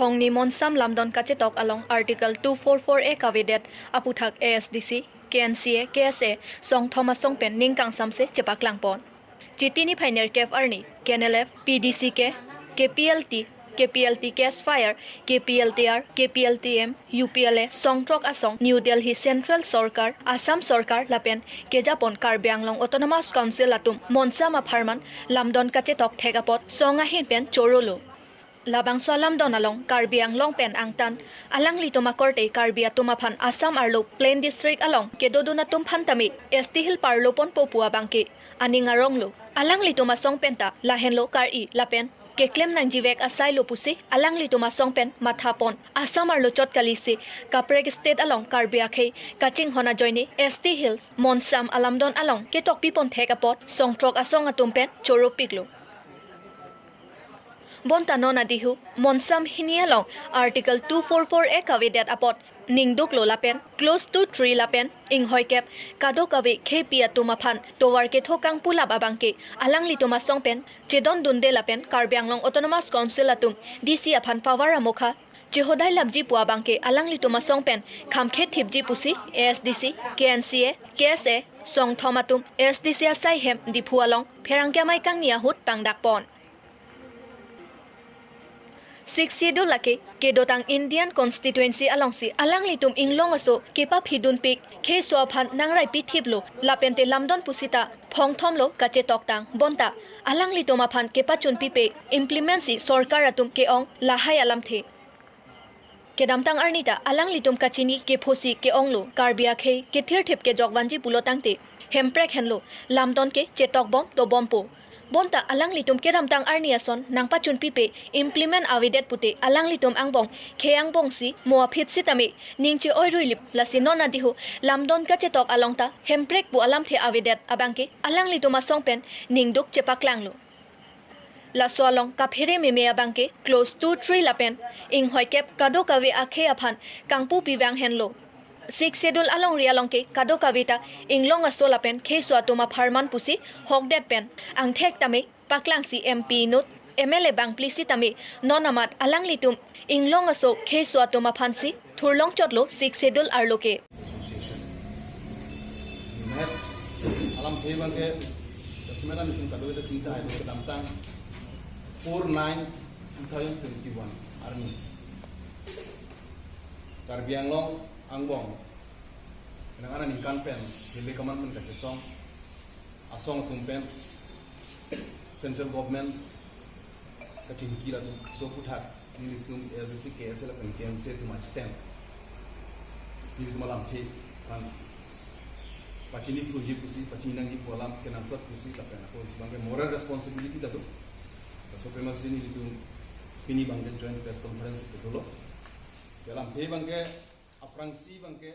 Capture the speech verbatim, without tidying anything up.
Phongni Monsam lamdon kachetok along Article two four four A kavedet aputhak A S D C, K N C A, K S A, songthom asong pen ning kangsamse chepaklangpon. Chiti niphai nerkep arni, K N L F, P D C K, K P L T, K P L T Cash Fire, K P L T R, K P L T M, U P L A, songthrok asong, New Delhi Central Sorkar, Assam Sorkar lapen kejapon Karbi Anglong Autonomous Council atum Monsam apharman lamdon kachetok thek apot song ahin pen chorolo. Labangso alamdon along Karbi Anglong pen angtan alanglitum akorte Karbi atum aphan Assam arlo plain district along kedodun atum aphan tame S T Hill parloponpo pu abangke aning aronglo. Alanglitum asong penta lahenlo kar-i lapen keklem nangjivek asailo pusi alanglitum asong pen mathapon. Assam arlo chot kalisi kaprek state along Karbi akhei kachinghon ajoine S T Hills Monsam alamdon along ketokpipon thek apot songthrok asong atum pen choropiklo. Bonta non adihu Monsam hini along Article two four four A kavedet apot ningduklo lapen Clause two three lapen inghoikep kadokave kheipi atum aphan tovar ketho kangpulap abangke alanglitum asong pen chedondunde lapen Karbi Anglong Autonomous Council atum D C aphan phavar amokha chehodailapji pu abangke alanglitum asong pen khamkhe thipji pusi A S D C, K N C A, K S A, songthom atum A S D C asai hem Diphu along pherangke amei kangni ahut pangdakpon. Sixth Schedule lake kedotang Indian Constituency alongsi alanglitum inglong aso kepaphidunpik kheiso aphan nangraipithiplo lapente lamdon pusita phongthomlo kachetoktang bonta alanglitum aphan kepachunpipe implement si sorkar atum ke-ong lahai alamthe. Kedamtang arnita alanglitum kachini kephosi ke-onglo Karbi akhei kethirthip kejokvanji pulotangte hemprek henlo lamdon ke chetokbom tobompo. Bonta alanglitum kedamtang arni ason nangpachunpipe implement avedet pute alanglitum angbong khei angbongsi mo aphi sitame ning che-oiruilip lasi non adihu lamdon kachetok alongta hemprek pu alamthe avedet abangke alanglitum asong pen ningduk chepaklanglo. Laso along kaphere meme abangke Clause two three lapen inghoikep kadokave akhei aphan kangpupi vang henlo. Sixth Schedule alongri alongke kadokaveta inglong aso lapen kheiso atum apharman pusi hokdet pen angthek tame paklangsi M P inut M L A bangpli sitame non amat alanglitum inglong aso kheiso atum aphansi thurlongchotlo Sixth Schedule arloke. Association. Semet alamthe abangke, semet alam itum kadokave ta chinta hai kedamtang four nine two thousand twenty-one arni Karbi Anglong angbong nang ana ningkan pen Delhi kaman pen kachesong asong atum pen central government kachingki laso so aputhak nelitum A S D C, K S A lapen K N C A atum a-stand. Nelitum alamthe aphan pachini phunji pusi, pachini nangji pu alam kenangsot pusi lapen ako isi abangke moral responsibility ta do. Laso aphema si nelitum pini abangke joint press conference kedo lo. Si alamthe abangke aphrangsi abangke